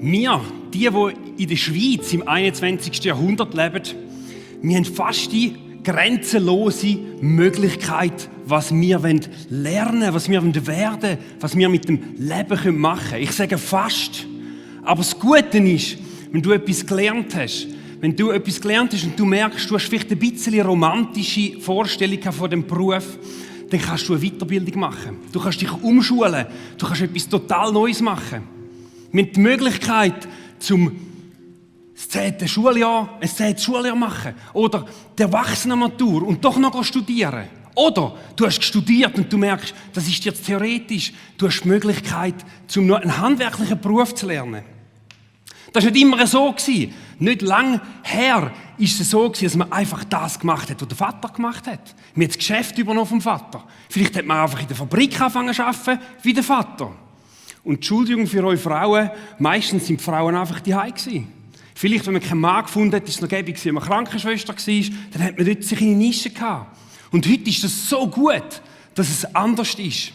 Wir, die in der Schweiz im 21. Jahrhundert leben, wir haben fast die grenzenlose Möglichkeit, was wir lernen wollen, was wir werden wollen, was wir mit dem Leben machen können. Ich sage fast. Aber das Gute ist, wenn du etwas gelernt hast und du merkst, du hast vielleicht ein bisschen romantische Vorstellungen von dem Beruf, dann kannst du eine Weiterbildung machen. Du kannst dich umschulen. Du kannst etwas total Neues machen. Wir haben die Möglichkeit, das 10. Schuljahr, ein 10. Schuljahr machen. Oder die Erwachsenenmatur und doch noch studieren. Oder du hast studiert und du merkst, das ist jetzt theoretisch. Du hast die Möglichkeit, noch einen handwerklichen Beruf zu lernen. Das war nicht immer so. Nicht lange her ist es so, dass man einfach das gemacht hat, was der Vater gemacht hat. Man hat das Geschäft übernommen vom Vater. Vielleicht hat man einfach in der Fabrik angefangen zu arbeiten, wie der Vater. Und Entschuldigung für euch Frauen, meistens sind die Frauen einfach daheim gewesen. Vielleicht, wenn man keinen Mann gefunden hat, ist es noch gäbig gewesen, wenn man Krankenschwester war, dann hat man dort sich in eine Nische gehabt. Und heute ist es so gut, dass es anders ist.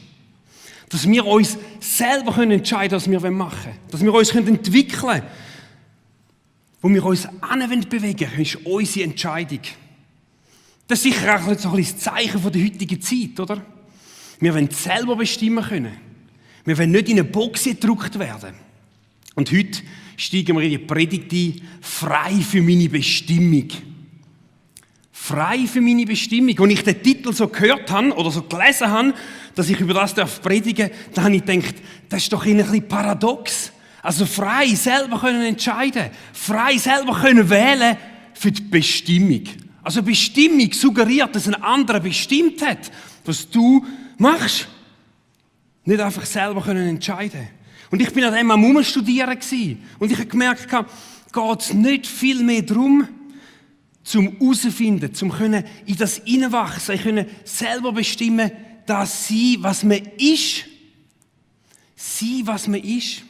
Dass wir uns selber entscheiden können, was wir machen wollen. Dass wir uns entwickeln können. Wo wir uns bewegen wollen, ist unsere Entscheidung. Das ist sicher auch so ein bisschen das Zeichen der heutigen Zeit, oder? Wir wollen selber bestimmen können. Wir wollen nicht in eine Box gedrückt werden. Und heute steigen wir in die Predigt ein, frei für meine Bestimmung. Frei für meine Bestimmung. Als ich den Titel so gehört habe oder so gelesen habe, dass ich über das predigen darf, dann habe ich gedacht, das ist doch ein bisschen paradox. Also frei selber können entscheiden, frei selber können wählen für die Bestimmung. Also Bestimmung suggeriert, dass ein anderer bestimmt hat, was du machst. Nicht einfach selber können entscheiden. Und ich bin an dem am Umstudieren gsi und ich habe gemerkt, geht es nicht viel mehr darum, zum herausfinden, zum können in das hineinwachsen, können selber bestimmen, dass sein, was man ist. Sein, was man ist.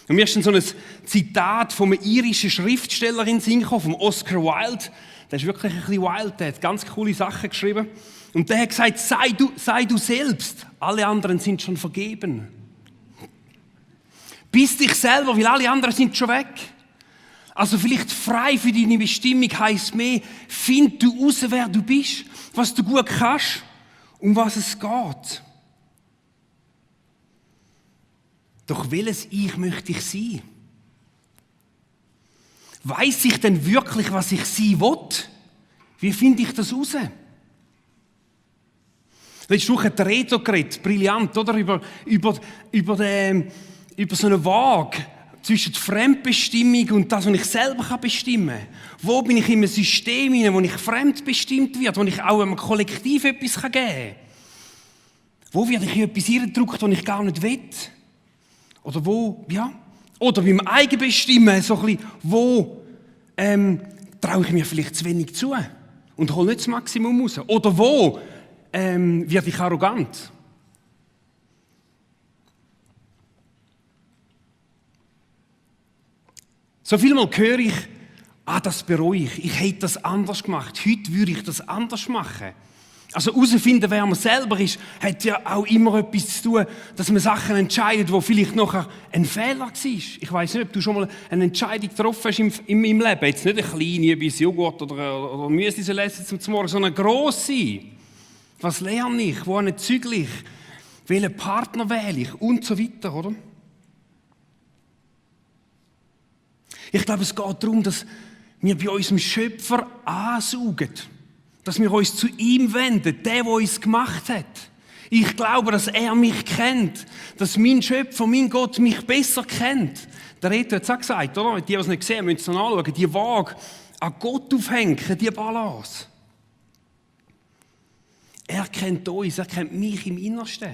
Und mir ist dann so ein Zitat von einem irischen Schriftsteller in den Sinn gekommen, von Oscar Wilde. Der ist wirklich ein bisschen wild, der hat ganz coole Sachen geschrieben. Und der hat gesagt, sei du selbst, alle anderen sind schon vergeben. Bist dich selber, weil alle anderen sind schon weg. Also vielleicht frei für deine Bestimmung heisst mehr, find du raus, wer du bist, was du gut kannst, um was es geht. Doch welches Ich möchte ich sein? Weiss ich denn wirklich, was ich sein will? Wie finde ich das raus? Letzte Woche hat der Reto geredet, brillant, oder? Über so eine Waage zwischen der Fremdbestimmung und das, was ich selber bestimmen kann. Wo bin ich in einem System hinein, wo ich fremdbestimmt werde, wo ich auch einem Kollektiv etwas geben kann? Wo werde ich in etwas hineingedrückt, was ich gar nicht will? Oder wo, ja? Oder beim Eigenbestimmen, so ein bisschen, wo traue ich mir vielleicht zu wenig zu und hole nicht das Maximum raus? Oder wo werde ich arrogant? So vielmal höre ich, das bereue ich. Ich hätte das anders gemacht. Heute würde ich das anders machen. Also herausfinden, wer man selber ist, hat ja auch immer etwas zu tun, dass man Sachen entscheidet, wo vielleicht nachher ein Fehler war. Ich weiss nicht, ob du schon mal eine Entscheidung getroffen hast in meinem Leben. Jetzt nicht eine kleine, wie Joghurt oder Müsli essen zum Morgen, sondern eine grosse. Was lerne ich? Wohin zügle ich? Welchen Partner wähle ich? Und so weiter, oder? Ich glaube, es geht darum, dass wir bei unserem Schöpfer ansaugen. Dass wir uns zu ihm wenden, der uns gemacht hat. Ich glaube, dass er mich kennt. Dass mein Schöpfer, mein Gott, mich besser kennt. Der Reto hat es auch gesagt, oder? Die, die es nicht sehen, müssen es noch anschauen. Die Waage an Gott aufhängen, die Balance. Er kennt uns, er kennt mich im Innersten.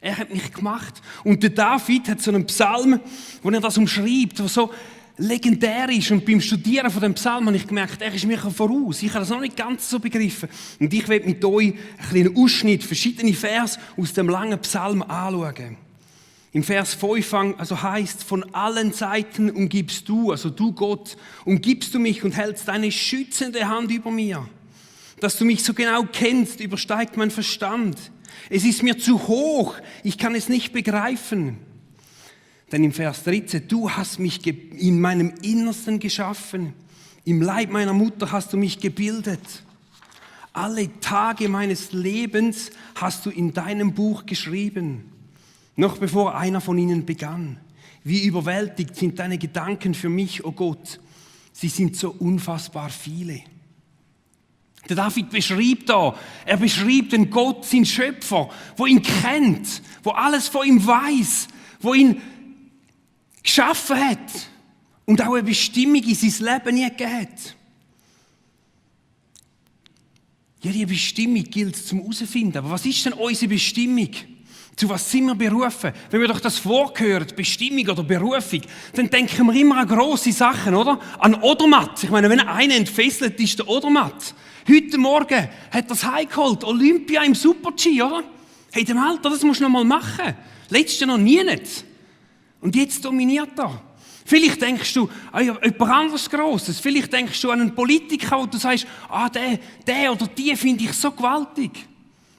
Er hat mich gemacht. Und der David hat so einen Psalm, wo er das umschreibt, der so legendär ist. Und beim Studieren von dem Psalm habe ich gemerkt, er ist mir voraus. Ich habe das noch nicht ganz so begriffen. Und ich werde mit euch einen kleinen Ausschnitt, verschiedene Vers aus dem langen Psalm anschauen. Im Vers 5 heisst, von allen Seiten umgibst du, also du Gott, umgibst du mich und hältst deine schützende Hand über mir. Dass du mich so genau kennst, übersteigt mein Verstand. Es ist mir zu hoch, ich kann es nicht begreifen. Denn im Vers 13, du hast mich in meinem Innersten geschaffen. Im Leib meiner Mutter hast du mich gebildet. Alle Tage meines Lebens hast du in deinem Buch geschrieben, noch bevor einer von ihnen begann. Wie überwältigt sind deine Gedanken für mich, o Gott. Sie sind so unfassbar viele. Der David beschreibt den Gott, seinen Schöpfer, wo ihn kennt, wo alles von ihm weiß, wo ihn geschaffen hat und auch eine Bestimmung in sein Leben nie gegeben hat. Ja, die Bestimmung gilt es zum herausfinden. Aber was ist denn unsere Bestimmung? Zu was sind wir berufen? Wenn wir doch das vorhören, Bestimmung oder Berufung, dann denken wir immer an grosse Sachen, oder? An Odermatt. Ich meine, wenn einer entfesselt ist, der Odermatt. Heute Morgen hat er das heimgeholt, Olympia im Super-G, oder? Hey, dem Alter, das musst du noch mal machen. Letztes Jahr noch nie nicht. Und jetzt dominiert er. Vielleicht denkst du an jemand anderes Grosses. Vielleicht denkst du an einen Politiker, wo du sagst, der oder die finde ich so gewaltig.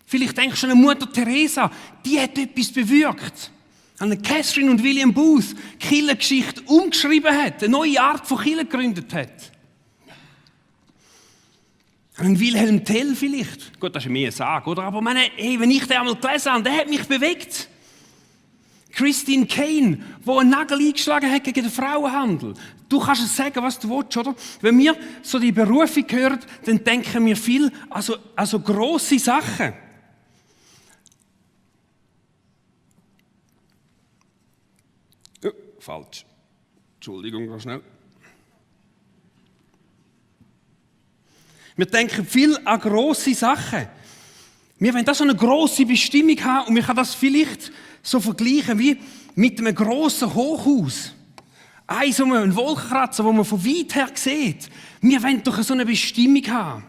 Vielleicht denkst du an eine Mutter Teresa, die hat etwas bewirkt. An eine Catherine und William Booth, die Kirchengeschichte umgeschrieben hat, eine neue Art von Kirche gegründet hat. An einen Wilhelm Tell vielleicht. Gut, das ist mehr eine Sage, oder? Aber meine, hey, wenn ich den einmal gelesen habe, der hat mich bewegt. Christine Kane, die einen Nagel eingeschlagen hat gegen den Frauenhandel. Du kannst es sagen, was du willst, oder? Wenn wir so die Berufung hören, dann denken wir viel an so grosse Sachen. Oh, falsch. Entschuldigung, ganz schnell. Wir denken viel an grosse Sachen. Wir wollen da so eine grosse Bestimmung haben und wir können das vielleicht so vergleichen wie mit einem grossen Hochhaus. Ein Wolkenkratzer, wo man von weit her sieht. Wir wollen doch so eine Bestimmung haben.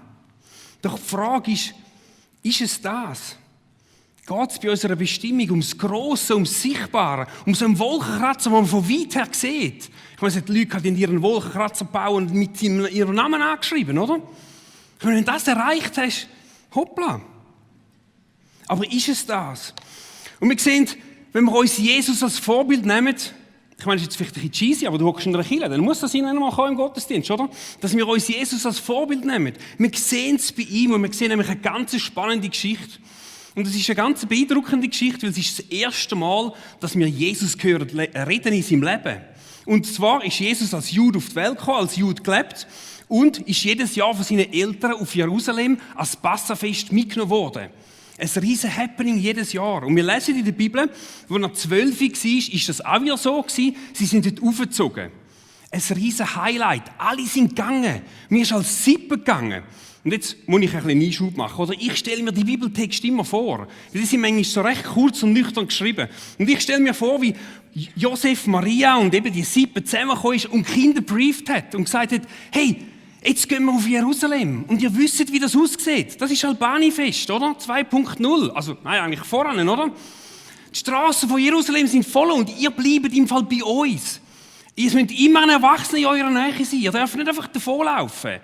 Doch die Frage ist es das? Geht es bei unserer Bestimmung ums Grosse, ums Sichtbare, um so einen Wolkenkratzer, den man von weit her sieht? Ich meine, die Leute haben ihren Wolkenkratzer bauen und mit ihrem Namen angeschrieben, oder? Wenn du das erreicht hast, hoppla. Aber ist es das? Und wir sehen, wenn wir uns Jesus als Vorbild nehmen, ich meine, das ist jetzt vielleicht ein bisschen cheesy, aber du hockst in der Kirche, dann muss das irgendwann mal im Gottesdienst, oder? Dass wir uns Jesus als Vorbild nehmen. Wir sehen es bei ihm und wir sehen nämlich eine ganz spannende Geschichte. Und es ist eine ganz beeindruckende Geschichte, weil es ist das erste Mal, dass wir Jesus hören, reden in seinem Leben. Und zwar ist Jesus als Jude auf die Welt gekommen, als Jude gelebt und ist jedes Jahr von seinen Eltern auf Jerusalem als Passafest mitgenommen worden. Ein riesen Happening jedes Jahr. Und wir lesen in der Bibel, als er 12 war, ist das auch wieder so gewesen. Sie sind dort aufgezogen. Ein riesen Highlight. Alle sind gegangen. Mir ist als Sippe gegangen. Und jetzt muss ich ein bisschen Einschub machen. Oder ich stelle mir die Bibeltexte immer vor. Weil die sind manchmal so recht kurz und nüchtern geschrieben. Und ich stelle mir vor, wie Josef, Maria und eben die Sippe zusammengekommen ist und Kinder gebrieft hat und gesagt hat, hey, jetzt gehen wir auf Jerusalem und ihr wisst, wie das aussieht. Das ist Albani-Fest, oder? 2.0. Also, nein, eigentlich voran, oder? Die Straßen von Jerusalem sind voll und ihr bleibt im Fall bei uns. Ihr müsst immer ein Erwachsener in eurer Nähe sein. Ihr dürft nicht einfach davonlaufen.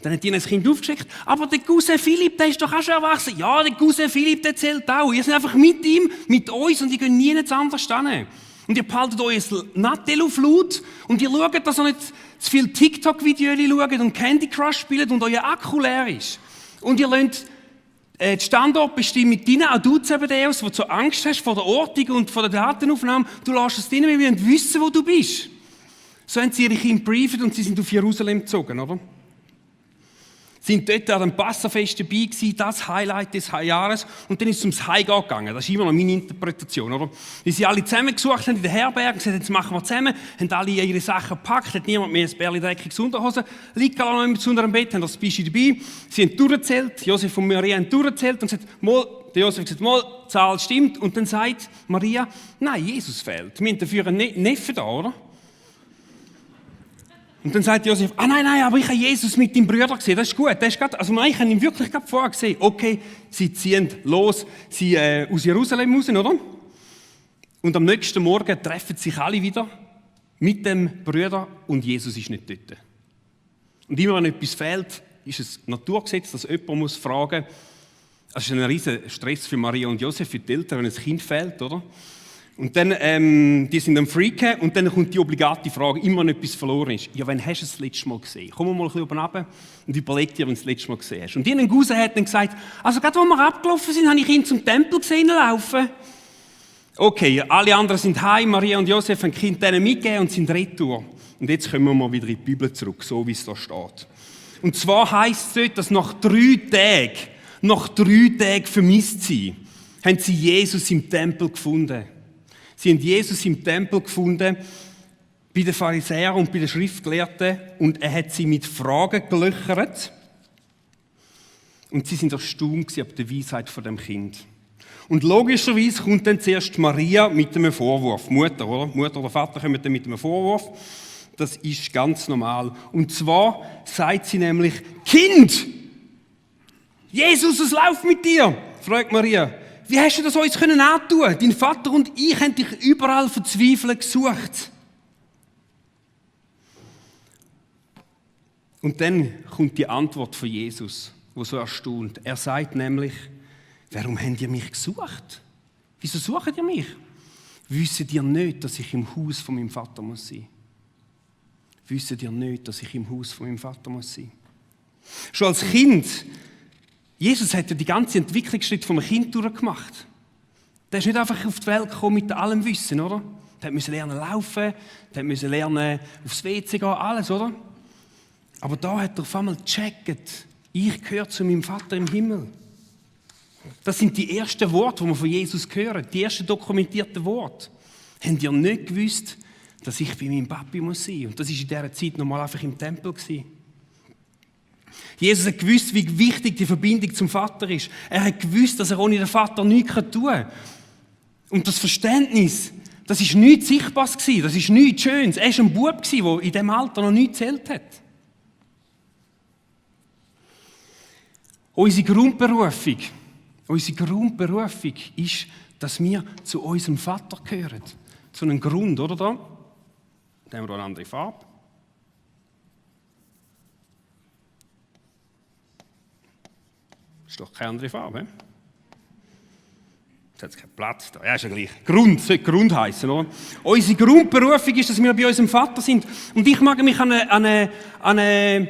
Dann hat ihnen das Kind aufgeschickt. Aber der Cousin Philipp, der ist doch auch schon erwachsen. Ja, der Cousin Philipp, der zählt auch. Ihr seid einfach mit ihm, mit uns und ihr könnt nie anders hin. Und ihr behaltet euer Nattel auf laut und ihr schaut, dass ihr nicht zu viele TikTok-Videos schaut und Candy Crush spielt und euer Akku leer ist. Und ihr lasst die Standortbestimmung rein, auch du Zebedeus, wo du so Angst hast vor der Ortung und vor der Datenaufnahme. Du lässt es rein, weil wir wissen, wo du bist. So haben sie ihre Kinder gebrieft und sie sind auf Jerusalem gezogen, oder? Sind dort an dem Passafest dabei gewesen, das Highlight des Jahres. Und dann ist es ums Heimgehen gegangen. Das ist immer noch meine Interpretation, oder? Wie sie alle zusammengesucht haben in der Herberge, gesagt, jetzt machen wir zusammen, haben alle ihre Sachen gepackt, hat niemand mehr ein Bärli dreckiges Unterhose, liegt alle noch mit unter dem Bett, haben das Bischi dabei. Sie haben durchgezählt, Josef und Maria haben durchgezählt und gesagt, der Josef hat gesagt, die Zahl stimmt. Und dann sagt Maria, nein, Jesus fehlt. Wir haben dafür einen Neffen da, oder? Und dann sagt Josef, nein, aber ich habe Jesus mit deinem Bruder gesehen, das ist gut. Ich habe ihn wirklich gerade vorher gesehen. Okay, sie ziehen los, sie aus Jerusalem raus, oder? Und am nächsten Morgen treffen sich alle wieder mit dem Bruder und Jesus ist nicht dort. Und immer wenn etwas fehlt, ist es Naturgesetz, dass jemand fragen muss. Es ist ein riesen Stress für Maria und Josef, für die Eltern, wenn ein Kind fehlt, oder? Und dann, die sind am Freaken und dann kommt die obligate Frage, immer wenn etwas verloren ist. Ja, wann hast du es das letzte Mal gesehen? Komm mal ein bisschen oben runter und überleg dir, wenn du es das letzte Mal gesehen hast. Und die Guse hat dann gesagt, also gerade wo wir abgelaufen sind, habe ich ihn zum Tempel gesehen laufen. Okay, alle anderen sind heim, Maria und Josef haben die Kinder denen mitgegeben und sind retour. Und jetzt kommen wir mal wieder in die Bibel zurück, so wie es da steht. Und zwar heisst es dort, dass nach 3 Tagen vermisst sie, haben sie Jesus im Tempel gefunden. Sie haben Jesus im Tempel gefunden, bei den Pharisäern und bei den Schriftgelehrten, und er hat sie mit Fragen gelöchert. Und sie sind erstaunt ab der Weisheit von dem Kind. Und logischerweise kommt dann zuerst Maria mit einem Vorwurf. Mutter, oder? Mutter oder Vater kommen dann mit einem Vorwurf. Das ist ganz normal. Und zwar sagt sie nämlich, Kind! Jesus, was läuft mit dir? Fragt Maria. Wie hast du das uns antun können? Dein Vater und ich haben dich überall verzweifelt gesucht. Und dann kommt die Antwort von Jesus, wo so erstaunt. Er sagt nämlich, warum habt ihr mich gesucht? Wieso sucht ihr mich? Wisst ihr nicht, dass ich im Haus von meinem Vater muss sein? Wisst ihr nicht, dass ich im Haus von meinem Vater muss sein? Schon als Kind, Jesus hat ja die ganze Entwicklungsschritt vom Kind durchgemacht. Der ist nicht einfach auf die Welt gekommen mit allem Wissen, oder? Der musste lernen laufen, der musste lernen aufs WC gehen, alles, oder? Aber da hat er auf einmal gecheckt, ich gehöre zu meinem Vater im Himmel. Das sind die ersten Worte, die wir von Jesus hören, die ersten dokumentierten Worte. Habt ihr nicht gewusst, dass ich bei meinem Papi muss sein? Und das war in dieser Zeit nochmal einfach im Tempel. Jesus hat gewusst, wie wichtig die Verbindung zum Vater ist. Er hat gewusst, dass er ohne den Vater nichts tun kann. Und das Verständnis, das war nichts Sichtbares, das ist nichts Schönes. Er war ein Bub, der in diesem Alter noch nichts gezählt hat. Unsere Grundberufung ist, dass wir zu unserem Vater gehören. Zu einem Grund, oder da? Dann haben wir eine andere Farbe. Das ist doch keine andere Farbe. Jetzt hat es keinen Platz da. Ja, ist ja gleich. Grund, sollte Grund heißen, oder? Unsere Grundberufung ist, dass wir bei unserem Vater sind. Und ich mag mich an eine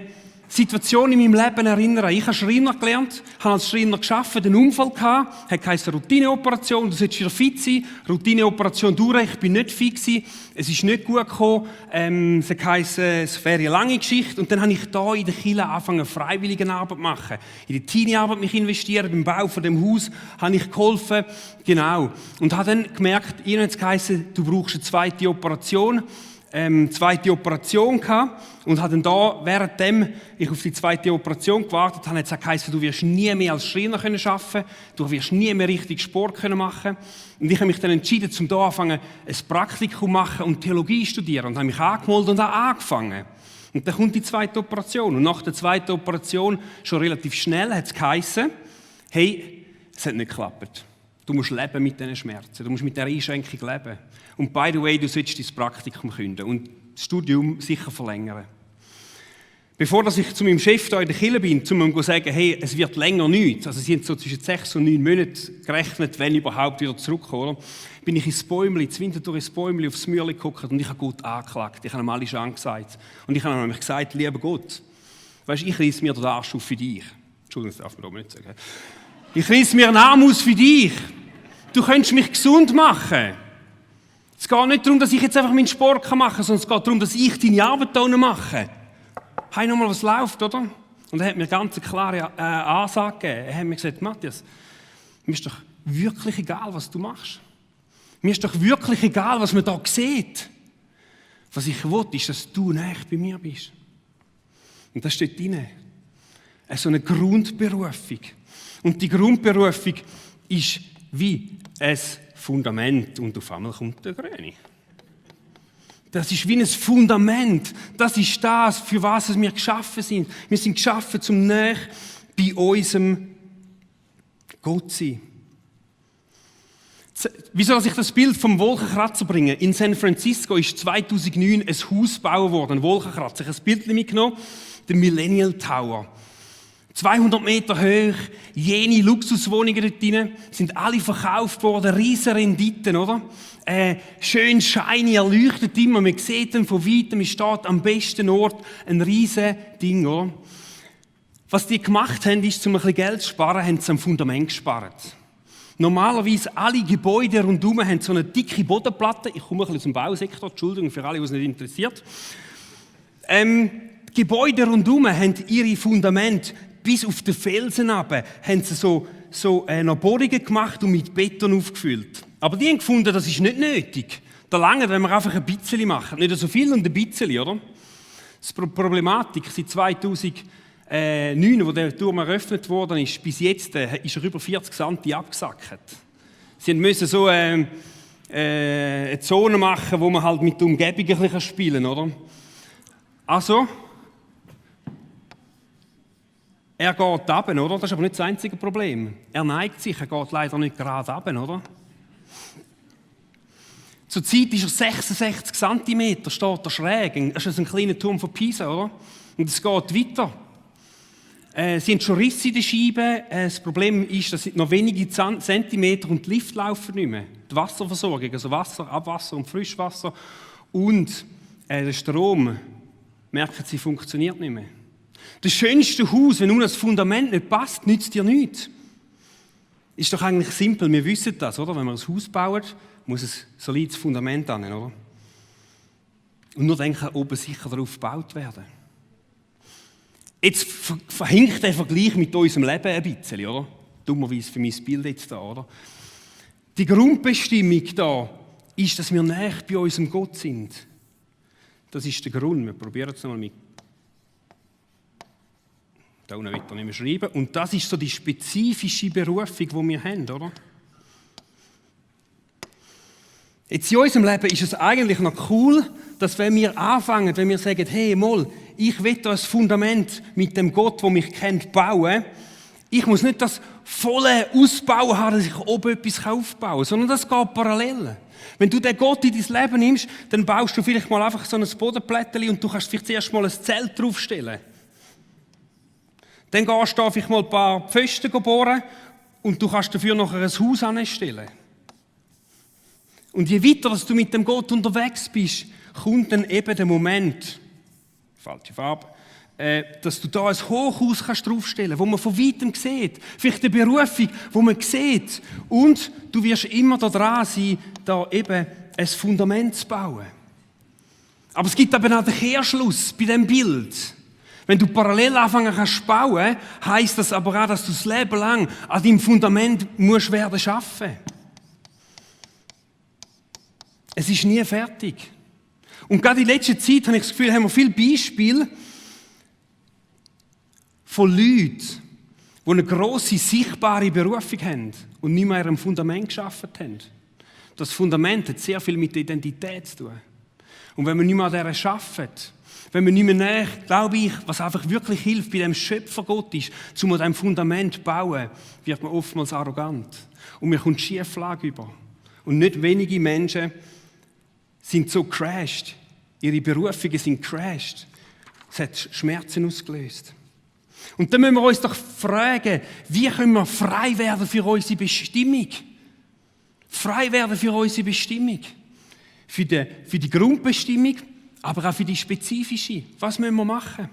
Situation in meinem Leben erinnern. Ich habe Schreiner gelernt, habe als Schreiner gearbeitet, einen Unfall gehabt, hat geheißen Routineoperation, du solltest wieder fit sein. Routineoperation durch, ich bin nicht fit gewesen, es ist nicht gut gekommen, es hat geheißen, es wäre eine lange Geschichte. Und dann habe ich da in der Kirche angefangen, Freiwilligenarbeit zu machen. In die Teenie-Arbeit mich investieren, beim Bau von dem Haus habe ich geholfen, genau. Und habe dann gemerkt, ihnen hat es geheißen, du brauchst eine zweite Operation gehabt und habe dann da, währenddem ich auf die zweite Operation gewartet habe, hat es geheißen, du wirst nie mehr als Schreiner arbeiten können, du wirst nie mehr richtig Sport machen können. Und ich habe mich dann entschieden, um da anfangen, ein Praktikum zu machen und Theologie zu studieren. Und habe mich angemeldet und angefangen. Und dann kommt die zweite Operation. Und nach der zweiten Operation, schon relativ schnell, hat es geheißen, hey, es hat nicht geklappt. Du musst leben mit diesen Schmerzen, du musst mit dieser Einschränkung leben. Und by the way, du solltest dein Praktikum kündigen und das Studium sicher verlängern. Bevor ich zu meinem Chef da in der Kirche bin, um ihm zu sagen, hey, es wird länger nichts, also sie haben so zwischen 6 und 9 Monaten gerechnet, wenn überhaupt wieder zurückkommen, bin ich ins Winterthur ins Bäumli, aufs Mürli geguckt und ich habe Gott angeklagt. Ich habe ihm alles angesagt. Und ich habe ihm nämlich gesagt, lieber Gott, weißt, ich reiss mir den Arsch auf für dich. Entschuldigung, das darf man da nicht sagen. Ich reiss mir einen Arm aus für dich. Du könntest mich gesund machen. Es geht nicht darum, dass ich jetzt einfach meinen Sport machen kann, sondern es geht darum, dass ich deine Arbeit hier mache. Hey, nochmal, was läuft, oder? Und er hat mir ganz eine klare Ansage gegeben. Er hat mir gesagt, Matthias, mir ist doch wirklich egal, was du machst. Mir ist doch wirklich egal, was man da sieht. Was ich will, ist, dass du näher bei mir bist. Und das steht drin. So eine Grundberufung. Und die Grundberufung ist wie ein Fundament und auf einmal kommt der Grüne. Das ist wie ein Fundament. Das ist das, für was wir geschaffen sind. Wir sind geschaffen, zum näher bei unserem Gott zu sein. Wie soll ich das Bild vom Wolkenkratzer bringen? In San Francisco ist 2009 ein Haus gebaut worden, ein Wolkenkratzer. Ich habe ein Bild mitgenommen, der Millennial Tower. 200 Meter hoch, jene Luxuswohnungen dort drin, sind alle verkauft worden, riesen Renditen, oder? Schön shiny, erleuchtet immer, man sieht ihn von weitem, es steht am besten Ort, ein riesen Ding, oder? Was die gemacht haben, ist, um ein bisschen Geld zu sparen, haben sie am Fundament gespart. Normalerweise alle Gebäude rundherum haben so eine dicke Bodenplatte. Ich komme ein bisschen aus dem Bausektor, Entschuldigung für alle, die es nicht interessiert. Die Gebäude rundherum haben ihre Fundamente bis auf den Felsen runter, haben sie so noch Bohrungen gemacht und mit Beton aufgefüllt. Aber die haben gefunden, das ist nicht nötig. Da lange, wenn wir einfach ein bisschen machen. Nicht so viel und ein bisschen, oder? Das Problematik seit 2009, wo der Turm eröffnet worden ist, bis jetzt ist er über 40 cm abgesackt. Sie müssen so eine Zone machen, wo man halt mit der Umgebung ein bisschen spielen kann, oder? Also, er geht runter, oder? Das ist aber nicht das einzige Problem. Er neigt sich, er geht leider nicht gerade runter, oder? Zurzeit ist er 66 cm, steht er schräg. Das ist ein kleiner Turm von Pisa, oder? Und es geht weiter. Sie haben schon Risse in den Scheiben. Das Problem ist, dass noch wenige Zentimeter und die Lift laufen nicht mehr. Die Wasserversorgung, also Wasser, Abwasser und Frischwasser und der Strom, merken Sie, funktioniert nicht mehr. Das schönste Haus, wenn nur das Fundament nicht passt, nützt dir nichts. Ist doch eigentlich simpel, wir wissen das, oder? Wenn man ein Haus baut, muss ein solides Fundament haben, oder? Und nur denken, oben sicher darauf gebaut werden. Jetzt verhinkt der Vergleich mit unserem Leben ein bisschen, oder? Dummerweise für mein Bild jetzt da, oder? Die Grundbestimmung da ist, dass wir näher bei unserem Gott sind. Das ist der Grund. Wir probieren es nochmal mit. Da unten wird er nicht mehr schreiben. Und das ist so die spezifische Berufung, die wir haben, oder? Jetzt in unserem Leben ist es eigentlich noch cool, dass wenn wir anfangen, wenn wir sagen, hey, mal, ich will da ein Fundament mit dem Gott, der mich kennt, bauen. Ich muss nicht das volle Ausbauen haben, dass ich oben etwas aufbauen kann, sondern das geht parallel. Wenn du den Gott in dein Leben nimmst, dann baust du vielleicht mal einfach so ein Bodenplättchen und du kannst vielleicht zuerst mal ein Zelt draufstellen. Dann gehst du vielleicht mal ein paar Pfosten bohren und du kannst dafür nachher ein Haus anstellen. Und je weiter dass du mit dem Gott unterwegs bist, kommt dann eben der Moment, falsche Farbe, dass du da ein Hochhaus kannst draufstellen, wo man von weitem sieht. Vielleicht eine Berufung, wo man sieht. Und du wirst immer da dran sein, da eben ein Fundament zu bauen. Aber es gibt eben auch den Kehrschluss bei diesem Bild. Wenn du parallel anfangen kannst zu bauen, heisst das aber auch, dass du das Leben lang an deinem Fundament musst werden arbeiten. Es ist nie fertig. Und gerade in letzter Zeit habe ich das Gefühl, haben wir viele Beispiele von Leuten, die eine grosse, sichtbare Berufung haben und nicht mehr an ihrem Fundament geschaffen haben. Das Fundament hat sehr viel mit der Identität zu tun. Und wenn man nicht mehr an dieser arbeitet, wenn man nicht mehr näher, glaube ich, was einfach wirklich hilft, bei dem Schöpfergott ist, um an diesem Fundament zu bauen, wird man oftmals arrogant. Und man kommt Schieflage über. Und nicht wenige Menschen sind so crashed. Ihre Berufungen sind crashed. Es hat Schmerzen ausgelöst. Und dann müssen wir uns doch fragen, wie können wir frei werden für unsere Bestimmung? Frei werden für unsere Bestimmung. Für die Grundbestimmung, aber auch für die spezifische. Was müssen wir machen?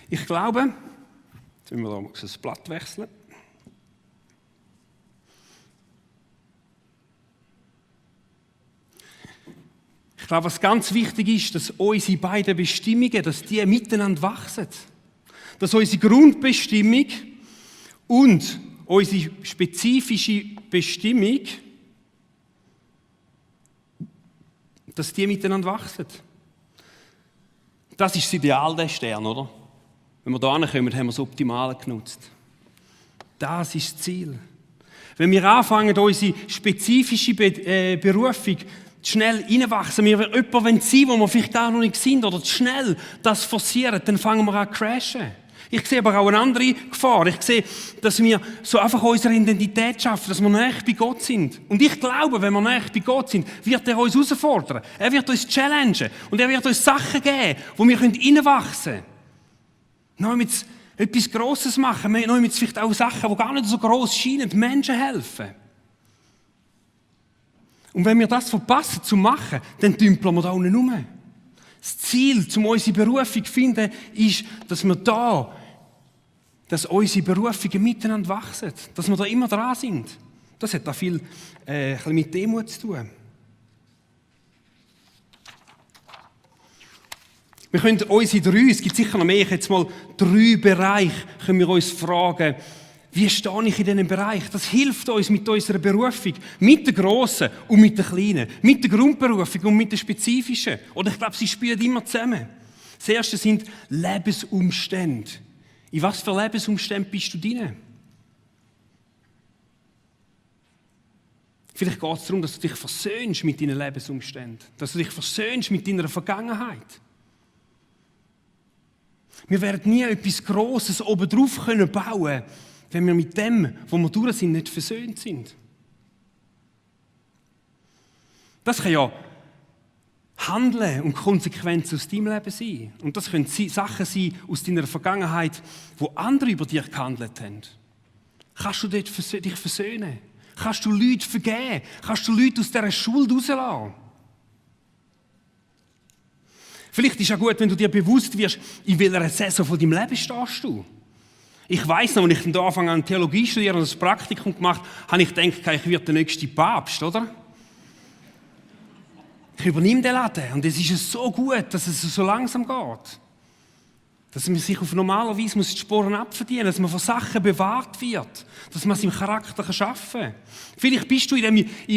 Ich glaube, jetzt müssen wir da mal das Blatt wechseln. Ich glaube, was ganz wichtig ist, dass unsere beiden Bestimmungen, dass die miteinander wachsen. Dass unsere Grundbestimmung und unsere spezifische Bestimmung, dass die miteinander wachsen. Das ist das Ideal des Stern, oder? Wenn wir da hinkommen, haben wir das Optimale genutzt. Das ist das Ziel. Wenn wir anfangen, unsere spezifische Berufung schnell reinwachsen, wir jemand sein, wo wir vielleicht gar noch nicht sind, oder schnell das forcieren, dann fangen wir an zu crashen. Ich sehe aber auch eine andere Gefahr. Ich sehe, dass wir so einfach unsere Identität schaffen, dass wir näher bei Gott sind. Und ich glaube, wenn wir näher bei Gott sind, wird er uns herausfordern. Er wird uns challengen. Und er wird uns Sachen geben, wo wir reinwachsen können. Neu mit etwas Grosses machen. Neu mit vielleicht auch Sachen, die gar nicht so gross scheinen, Menschen helfen. Und wenn wir das verpassen zu machen, dann dümpeln wir da unten rum. Das Ziel, um unsere Berufung zu finden, ist, dass unsere Berufungen miteinander wachsen. Dass wir da immer dran sind. Das hat auch viel mit Demut zu tun. Wir können unsere es gibt sicher noch mehr, ich jetzt mal 3 Bereiche, können wir uns fragen, wie stehe ich in diesem Bereich? Das hilft uns mit unserer Berufung, mit der grossen und mit der kleinen, mit der Grundberufung und mit der spezifischen. Oder ich glaube, sie spielen immer zusammen. Das erste sind Lebensumstände. In was für Lebensumstände bist du drin? Vielleicht geht es darum, dass du dich versöhnst mit deinen Lebensumständen, dass du dich versöhnst mit deiner Vergangenheit. Wir werden nie etwas Grosses obendrauf bauen können, wenn wir mit dem, wo wir durch sind, nicht versöhnt sind. Das kann ja Handeln und Konsequenzen aus deinem Leben sein. Und das können Sachen sein aus deiner Vergangenheit, wo andere über dich gehandelt haben. Kannst du dich versöhnen? Kannst du Leute vergeben? Kannst du Leute aus dieser Schuld rauslassen? Vielleicht ist es ja gut, wenn du dir bewusst wirst, in welcher Saison von deinem Leben stehst du. Ich weiss noch, als ich da angefangen an Theologie zu studieren und das Praktikum gemacht habe, ich gedacht, ich werde der nächste Papst, oder? Ich übernehme den Laden und es ist so gut, dass es so langsam geht. Dass man sich auf normale Weise die Sporen abverdienen muss, dass man von Sachen bewahrt wird, dass man es im Charakter schaffen kann. Vielleicht bist du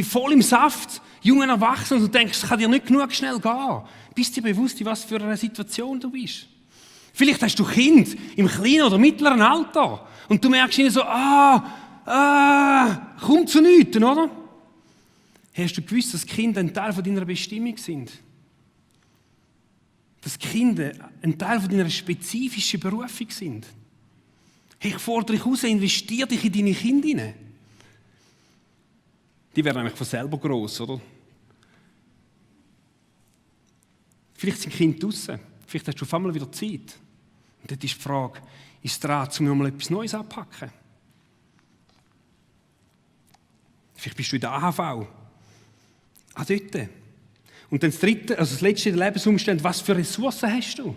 voll im Saft, junger Erwachsener, und du denkst, es kann dir nicht genug schnell gehen. Bist dir bewusst, in was für einer Situation du bist? Vielleicht hast du Kind im kleinen oder mittleren Alter und du merkst ihnen so, kommt zu nichts, oder? Hast du gewusst, dass Kinder ein Teil von deiner Bestimmung sind? Dass Kinder ein Teil von deiner spezifischen Berufung sind? Hey, ich fordere dich raus, investier dich in deine Kinder hinein. Die werden eigentlich von selber gross, oder? Vielleicht sind Kinder draussen. Vielleicht hast du auf einmal wieder Zeit. Und dort ist die Frage, ist es dran, um mal etwas Neues anzupacken? Vielleicht bist du in der AHV. Dort. Und dann das dritte, also das letzte der Lebensumstände, was für Ressourcen hast du?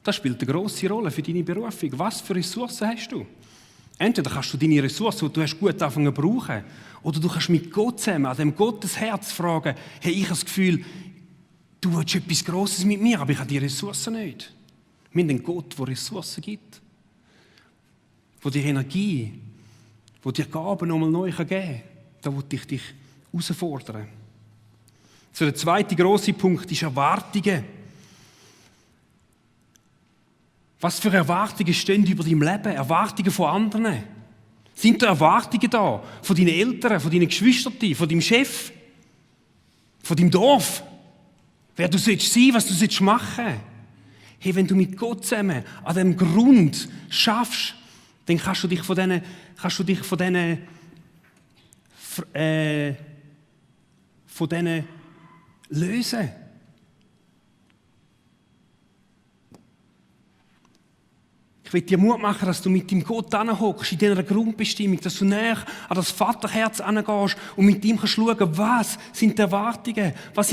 Das spielt eine grosse Rolle für deine Berufung. Was für Ressourcen hast du? Entweder kannst du deine Ressourcen, die du hast, gut anfangen zu brauchen, oder du kannst mit Gott zusammen, an dem Gottes Herz fragen, hey, ich habe das Gefühl, du willst etwas Grosses mit mir, aber ich habe die Ressourcen nicht. Wir haben einen Gott, der Ressourcen gibt. Der dir Energie, der dir Gaben nochmal neu geben kann. Da will ich dich herausfordern. So, der zweite grosse Punkt ist Erwartungen. Was für Erwartungen stehen über deinem Leben? Erwartungen von anderen? Sind da Erwartungen da? Von deinen Eltern, von deinen Geschwistern, von deinem Chef? Von deinem Dorf? Wer du sein sollst, was du machen sollst? Hey, wenn du mit Gott zusammen an diesem Grund schaffst, dann kannst du dich von denen lösen. Ich will dir Mut machen, dass du mit dem Gott anhockst, in dieser Grundbestimmung, dass du näher an das Vaterherz angehst und mit ihm kannst schauen, was sind die Erwartungen, was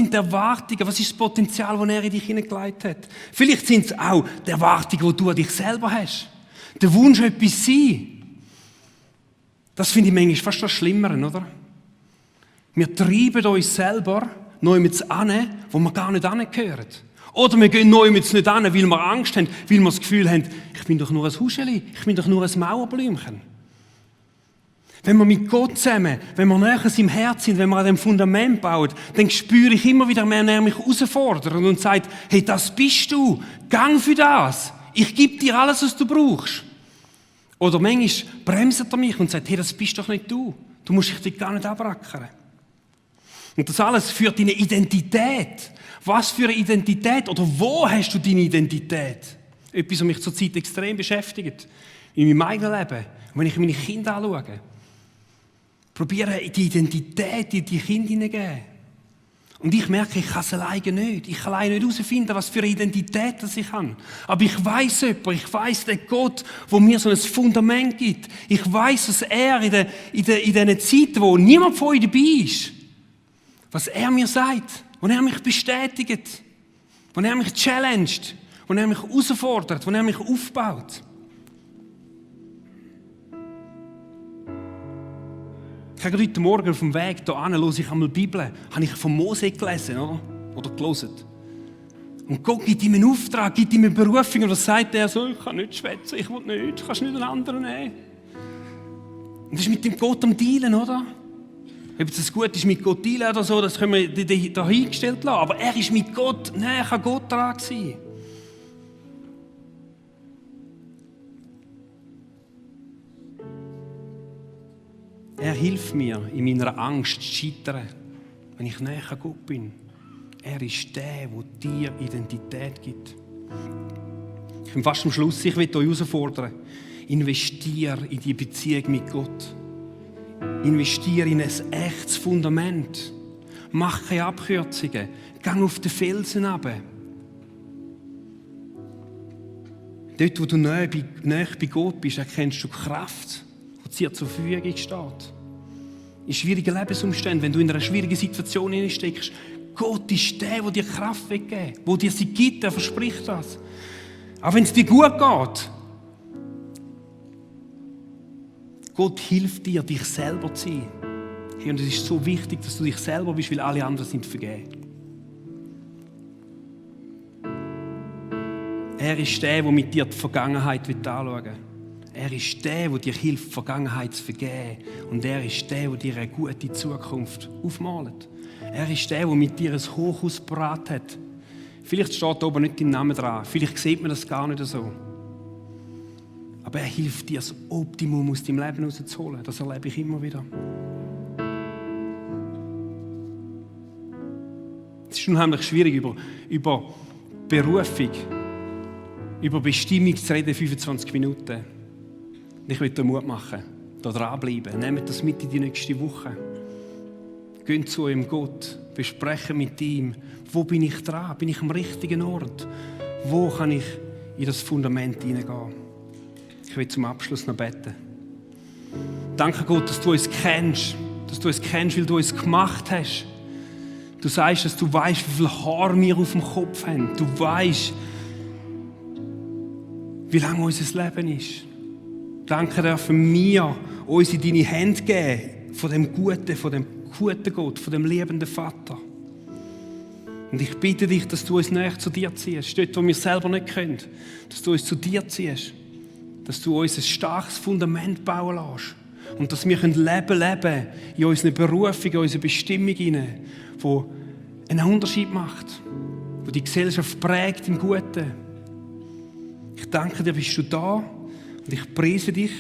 ist das Potenzial, das er in dich hineingelegt hat. Vielleicht sind es auch die Erwartungen, die du an dich selber hast. Der Wunsch, etwas zu sein. Das finde ich manchmal fast das Schlimmere, oder? Wir treiben uns selber neu mit an, wo wir gar nicht angehören. Oder wir gehen neu mit nicht an, weil wir Angst haben, weil wir das Gefühl haben, ich bin doch nur ein Huscheli, ich bin doch nur ein Mauerblümchen. Wenn wir mit Gott zusammen, wenn wir näher im Herz sind, wenn wir an dem Fundament bauen, dann spüre ich immer wieder mehr, er mich herausfordert und sagt, hey, das bist du, gang für das, ich gebe dir alles, was du brauchst. Oder manchmal bremst er mich und sagt, hey, das bist doch nicht du, du musst dich gar nicht abrackern. Und das alles führt in eine Identität. Was für eine Identität? Oder wo hast du deine Identität? Etwas, was mich zurzeit extrem beschäftigt. In meinem eigenen Leben. Und wenn ich meine Kinder anschaue, probiere die Identität in die Kinder hineingeben. Und ich merke, ich kann es alleine nicht. Ich kann alleine nicht herausfinden, was für eine Identität das ich habe. Aber ich weiss jemanden, ich weiss den Gott, der mir so ein Fundament gibt. Ich weiss, was er in diesen Zeiten, wo niemand von euch dabei ist, was er mir sagt, wo er mich bestätigt, wo er mich challenged, wo er mich herausfordert, wo er mich aufbaut. Ich habe heute Morgen auf dem Weg hierhin, höre ich einmal die Bibel, habe ich von Mose gelesen, oder gelesen. Und Gott gibt ihm einen Auftrag, gibt ihm eine Berufung, und was sagt er so? Ich kann nicht schwätzen, ich will nicht, kannst nicht einen anderen nehmen. Und das ist mit dem Gott am Dealen, oder? Ob es gut ist, mit Gott dealen oder so, das können wir dahingestellt lassen. Aber er ist mit Gott, näher an Gott dran sein. Er hilft mir, in meiner Angst zu scheitern, wenn ich näher an Gott bin. Er ist der dir Identität gibt. Ich bin fast am Schluss, ich will euch herausfordern. Investiere in die Beziehung mit Gott. Investiere in ein echtes Fundament. Mach keine Abkürzungen. Geh auf den Felsen runter. Dort, wo du nahe bei Gott bist, erkennst du die Kraft, die dir zur Verfügung steht. In schwierigen Lebensumständen, wenn du in einer schwierigen Situation steckst, Gott ist der dir Kraft weggeben, der dir sie gibt, der verspricht das. Auch wenn es dir gut geht. Gott hilft dir, dich selber zu sein. Hey, und es ist so wichtig, dass du dich selber bist, weil alle anderen sind vergeben. Er ist der mit dir die Vergangenheit anschauen will. Er ist der dir hilft, die Vergangenheit zu vergeben. Und er ist der dir eine gute Zukunft aufmalt. Er ist der mit dir ein Hochhaus parat hat. Vielleicht steht da oben nicht dein Name dran. Vielleicht sieht man das gar nicht so. Aber er hilft dir, das Optimum aus deinem Leben herauszuholen. Das erlebe ich immer wieder. Es ist unheimlich schwierig, über Berufung, über Bestimmung zu reden, 25 Minuten. Ich will dir Mut machen, da dranbleiben. Nehmt das mit in die nächste Woche. Geht zu eurem Gott, besprechen mit ihm, wo bin ich dran? Bin ich am richtigen Ort? Wo kann ich in das Fundament hineingehen? Ich will zum Abschluss noch beten. Danke Gott, dass du uns kennst. Dass du uns kennst, weil du uns gemacht hast. Du sagst, dass du weißt, wie viel Haar wir auf dem Kopf haben. Du weißt, wie lange unser Leben ist. Danke dürfen wir uns in deine Hände geben, von dem guten Gott, von dem liebenden Vater. Und ich bitte dich, dass du uns näher zu dir ziehst, dort, wo wir selber nicht können, dass du uns zu dir ziehst, dass du uns ein starkes Fundament bauen lässt und dass wir leben in unseren Berufungen, in unserer Bestimmung hinein, die einen Unterschied macht, die die Gesellschaft prägt im Guten. Ich danke dir, bist du da und ich preise dich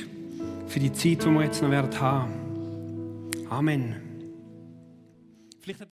für die Zeit, die wir jetzt noch haben werden. Amen.